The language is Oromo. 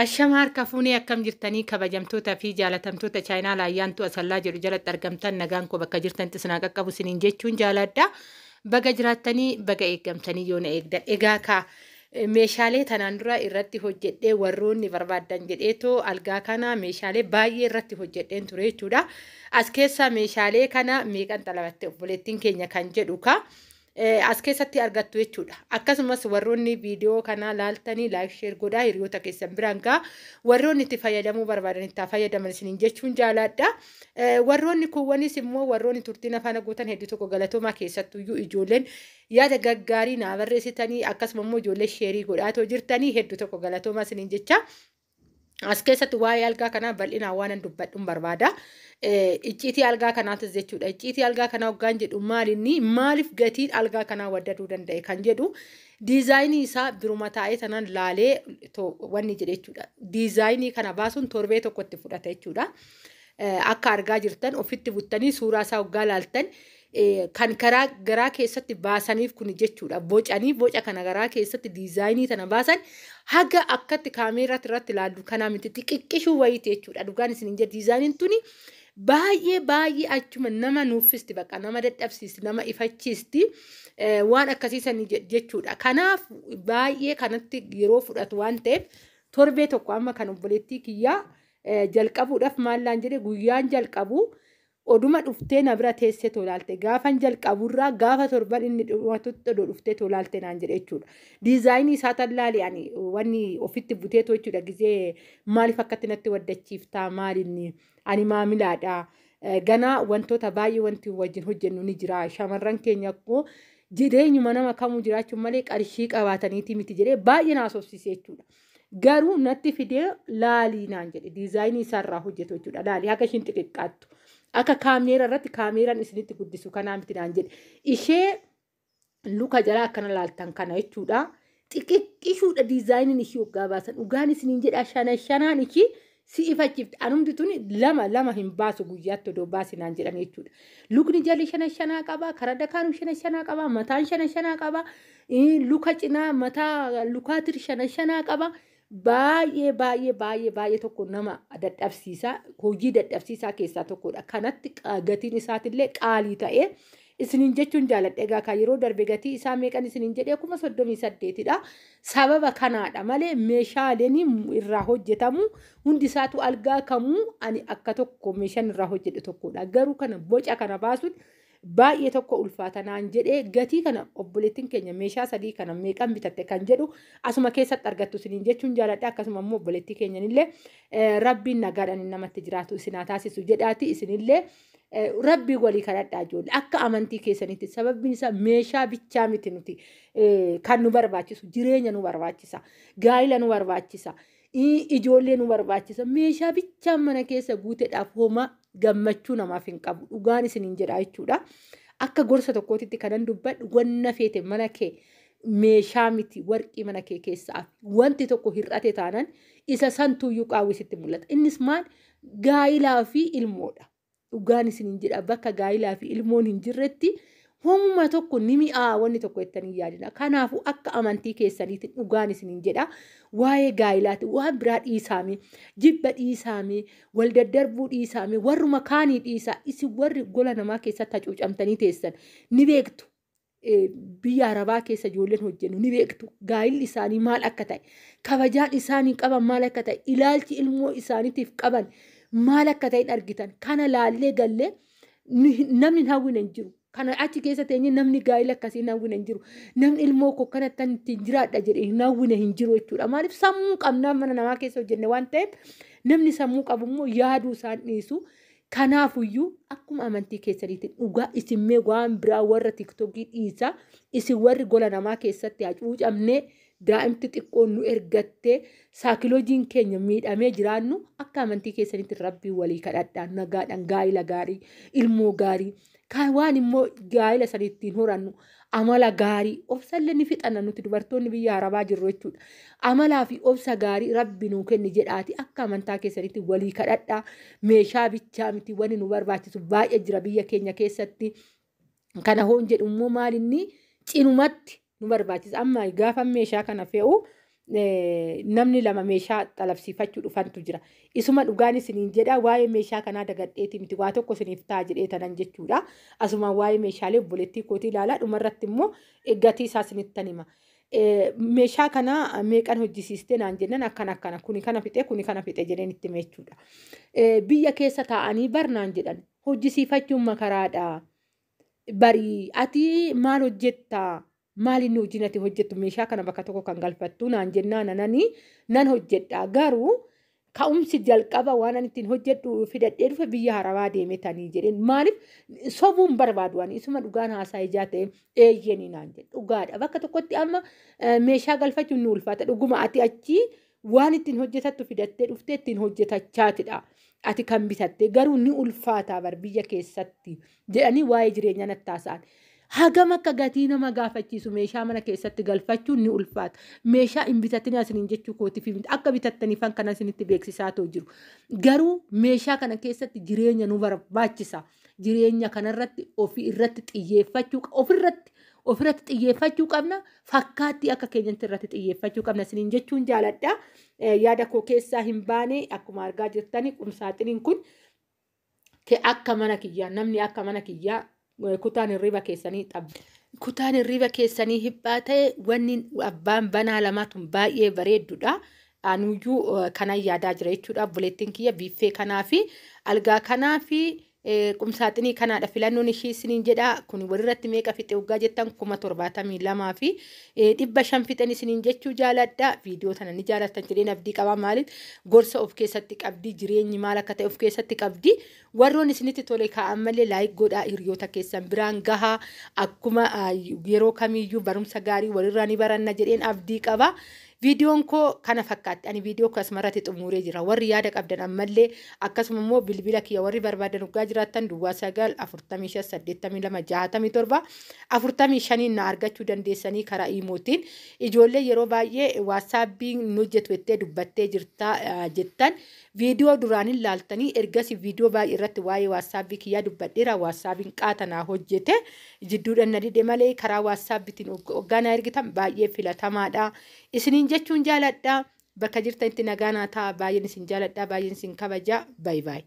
Ashama harka fuunee, akkam jirtanii, kabajamtoota fi jaalatamtoota chaayinaa Ayyaantuu Asallaa jedhu jalatti argamtan? Nagaan koo bakka jirtanitti isin qaqqabu isiniin jechuun jaaladha. Baga jiraattanii, baga eeggamtanii yoo na eegdan. Egaa kaa meeshaalee tanaan dura irratti hojjedhee warroonni barbaaddan jedheetoo algaa kana meeshaalee baay'ee irratti hojjedheen ture jechuudha. As keessa meeshaalee kana meeqan xalabatte obboleettiin keenya kan jedhu kaa. As keessatti argattu jechuudha. Akkasumas warroonni viidiyoo kana laaltanii like, share godhaa, hiriyoota keessan biraan gaa, warroonni itti fayyadamuu barbaadan itti fayyadaman isiniin jechuun jaaladha. Warroonni kuuwwanis immoo warroonni turtiin afaan guutan hedduu tokko galatoomaa. Keessattuyyuu ijoolleen yaada gaggaarii naa barreessitanii, akkasuma immoo ijoollee share godhaatoo jirtanii, hedduu tokko galatoomaa isiniin jecha. As keessatti waa'ee algaa kanaa bal'inaan waan dubbadhuun barbaada. Icciitii algaa kanaatis jechuudha. Icciitii algaa kanaa hoggaan jedhu maalinni, maaliif gatiin algaa kanaa waddaduu danda'e kan jedhu, diizaayinii isaa biruma taa'ee sanaan laalee wanni jedhe jechuudha. Diizaayinii kana baasuun torbee tokkotti fudhata jechuudha. Akka argaa jirtan ofitti buttanii suuraa isaa hoggaa laaltan, kan karaa garaa keessatti baasaniif kun jechuudha. Bocanii boca kana garaa keessatti diizaayinii tana baasan haga akkatti kaameeraatti irratti ilaallu kanaa miti, xixiqqishuu wayiiti jechuudha. Dhugaan isin hin jedhu, diizaayiniin tuni baay'ee baay'ee achuma nama nuuffisti, bakka nama dadhabsiisti, nama ifachiisti, waan akkasiisan jechuudha. Kanaaf baay'ee kanatti yeroo fudhatu waan ta'eef torbee tokko. Amma kan obboleettii kiyyaa jalqabuudhaaf maallaan jedhe, guyyaan jalqabu oduma dhuftee na bira teessee tolaalte, gaafan jalqaburraa gaafa torban inni dhumatutti odoo dhuftee tolaalte naan jedhe jechuudha. Diizaayinii isaa tallaali ani wanni ofitti buteetu jechuudha. Gizee maaliif akkatti natti waddachiiftaa, maalinni ani maamilaadha. Ganaa wantoota baay'ee wanti wajjin hojjennu ni jira. Shamarran keenya akkoo jireenyuma nama kamuu jiraachuun malee qarshii qabaataniiti miti jedhee baay'ee naasofsiise jechuudha. Garuu natti fidee laalii naan jedhe, diizaayinii isaarraa hojjetu jechuudha. Laalii haga ishiin xixiqqaattu. Akka kaameera irratti kaameeraan isinitti guddisu kanaa miti naan jedhe. Ishee luka jalaa akkana laaltan kana jechuudha. Xixiqqishuudha diizaayiniin ishii hoggaa baasan. Dhugaan isiniin jedha, shana shanaan ishii si ifachiifte. Anumti tuni lama lama hin baasu guyyaatti odoo baasi naan jedhan jechuudha. Lukni jalli shana shanaa qaba, karaa dakaanuu shana shanaa qaba, mataan shana shanaa qaba, luka cinaa mataa lukaatir shana shanaa qaba. Baay'ee baay'ee baay'ee baay'ee tokko nama dadhabsiisaa, hojii dadhabsiisaa keessaa tokkodha. Kanatti gatiin isaatillee qaalii ta'ee isiniin jechuun jaaladha. Egaa kan yeroo darbe gatii isaa meeqan isiniin jedhee, 38,000dha. Sababa kanaadha malee meeshaaleen irraa hojjetamu hundi isaatu algaa kamuu ani akka tokko meeshaan irraa hojjedhu tokkodha. Garuu kana boca kana baasuun baay'ee tokko ulfaata naan jedhee. Gatii kana obboleettiin keenya meeshaa sadii kana meeqan bitatte kan jedhu asuma keessatti argattu isiniin jechuun jaaladha. Akkasuma immoo obboleettii keenyanillee rabbiin nagaadhaan namatti jiraatu isinaa taasisu jedhaati, isinillee rabbii walii kadhadhaa ijoollee akka amantii keessanitti. Sababbiin isaa meeshaa bichaa miti nuti kan nu barbaachisu, jireenya nu barbaachisa, gaa'ila nu barbaachisa, ijoollee nu barbaachisa. Meeshaa bichaa mana keessa guuteedhaaf homaa gammachuu namaaf hin qabu, dhugaan isiniin jedha jechuudha. Akka gorsa tokkootitti kanan dubbadhu, wanna feete mana kee meeshaa miti warqii mana kee keessaa wanti tokko hir'ate taanan isa santuuyyuu qaawwisitti mul'ata. Innis maal? Gaa'ilaa fi ilmoodha. Dhugaan isiniin jedha, bakka gaa'ilaa fi ilmoon hin jirretti homuma tokko ni mi'aa wanni tokko jettanii yaadina. Kanaafuu akka amantii keessaniitiin dhugaan isiniin jedha. Waa'ee gaa'ilaati waan biraa dhiisaame, jibba dhiisaame, wal daddarbuu dhiisaame, warruma kaanii dhiisaa. Isin warri gola namaa keessatti hacuucamtanii teessan ni beektu. Biyya Arabaa keessa ijoolleen hojjennu ni beektu. Gaa'illi isaanii maal akka ta'e, kabajaan isaanii qaban maal akka ta'e, ilaalchi ilmoo isaaniitiif qaban maal akka ta'e argitan. Kana laallee gallee namni hin hawwine hin jiru. Kana achi keessa teenye namni gaa'ila akkasii hin hawwine hin jiru. Namni ilmoo koo kanatti ittiin jiraadha jedhee hin hawwine hin jiru jechuudha. Maaliif? Sammuu qabnaa mana namaa keessa hojjenne waan ta'eef, namni sammuu qabu immoo yaaduu isaan dhiisu. Kanaafuyyuu akkuma amantii keessaniitiin dhugaa isinmee waan biraa warra TikTokii dhiisaa, isin warri gola namaa keessatti hacuucamnee, daa'imti xiqqoon nu ergattee, saayikiloojiin keenya miidhamee jiraannu, akka amantii keessaniitti rabbii walii kadhadhaa, nagaadhaan gaa'ila gaarii, ilmoo gaarii, kan waan immoo gaa'ila san ittiin horannu, amala gaarii, obsallee ni fixanna nuti dubartoonni biyya Arabaa jirru jechuudha. Amalaa fi obsa gaarii rabbi nuu kenni jedhaati akka amantaa keessanitti walii kadhadhaa. Meeshaa bichaa miti wanni nu barbaachisu, baay'ee jira biyya keenya keessatti. Kana hoon jedhu immoo maalinni cinumatti nu barbaachisa. Amma gaafa meeshaa kana fe'u Namni lama meeshaa xalabsiifachuu dhufantu jira. Isuma dhugaan isiniin jedha, waa'ee meeshaa kanaa dagadheeti miti, waa tokko isiniif ta'a jedhee tanan jechuudha. Asuma waa'ee meeshaalee obboleettii kootii ilaalaa, dhumarratti immoo gatii isaa isinittan hima. Meeshaa kana meeqan hojjisiistee naan jennan, akkana akkana, kuni kana fixe, kuni kana fixe jedheen itti hime jechuudha. Biyya keessa taa'anii bar naan jedhan, hojjisiifachuun makaraadha. Barii ati maal hojjettaa? Maal inni hojiin ati hojjettu, meeshaa kana bakka tokko kan galfattu naan jennaan, ananii nan hojjedha, garuu ka'umsi jalqaba waan ani ittiin hojjedhu fidadhee dhufe biyya harabaa deeme tanii jedheen. Maaliif sobuun barbaadu, ani isuma dhugaan haasaa ijaa ta'e. Eeyyanii naan jedhe, dhugaadha, bakka tokkotti amma meeshaa galfachuun ni ulfaata, dhuguma ati achii waan ittiin hojjetattu fidattee dhuftee ittiin hojjetachaatidha. Ati kan bitatte garuu ni ulfaata bar biyya keessatti jedhanii waa'ee jireenyaa natti haasa'an. Hagam akka gatii nama gaafachiisu, meeshaa mana keessatti galfachuun ni ulfaata. Meeshaa hin bitatin asiniin jechuu kootiif miti. Akka bitattaniifan kana isinitti beeksisaa ta'u jiru. Garuu meeshaa kana keessatti jireenya nu barbaachisa. Jireenya kanarratti ofii irratti xiyyeeffachuu, ofirratti xiyyeeffachuu qabna. Fakkaattii akka keenyatti irratti xiyyeeffachuu qabna isiniin jechuun jaaladha. Yaada koo keessaa hin baane. Akkuma argaa jirtani, qumsaaxiniin kun akka mana kiyyaa, namni akka mana kiyyaa kutaan hirriba keessanii xabbi. Kutaan hirriba keessanii hiphaa ta'e, wanni abbaan banaa lamaa tun baay'ee bareeddudha. Anuyyuu kanan yaadaa jira jechuudha. Obboleettiin kiyya biiffee kanaa fi algaa kanaa fi qumsaaxinii kanaadha filannoon ishii isiniin jedha. Kun walirratti meeqa fixe waggaa jettan, 72,500 fixan isiniin jechuu jaaladha. Viidiyoo tana ni jaalattan jedheen abdii qaba. Maaliif, gorsa of keessatti qabdi, jireenyi maal akka ta'e of keessatti qabdi. Warroon isinitti tole kaa'an malee like godhaa, hiriyoota keessan biraan gahaa. Akkuma yeroo kamiiyyuu barumsa gaarii walirraa ni baranna jedheen abdii qaba. Viidiyoon koo kana fakkaatti. Ani viidiyoo koo asumarratti xumuree jira. Warri yaada qabdan ammallee, akkasuma immoo bilbila kiyya warri barbaadan waggaa jiraattan, 09 45 82 67 45 na argachuu dandeessanii karaa iimootiin. Ijoollee yeroo baay'ee WhatsAppiin nu hojjetu jettee dubbattee jirta jettan, viidiyoo duraanin laaltanii, ergasii viidiyoo baay'ee irratti waa'ee WhatsAppii kiyyaa dubbadheera. WhatsAppiin qaatanaa hojjete jidduudhaan na dide malee, karaa WhatsAppiitiin hoggaa na ergitan baay'ee filatamaadha. Isiniin jechuun jaaladha. Bakka jirtanitti nagaa naa ta'a. Baay'een isin jaaladha. Baay'een isin kabaja. Bye bye.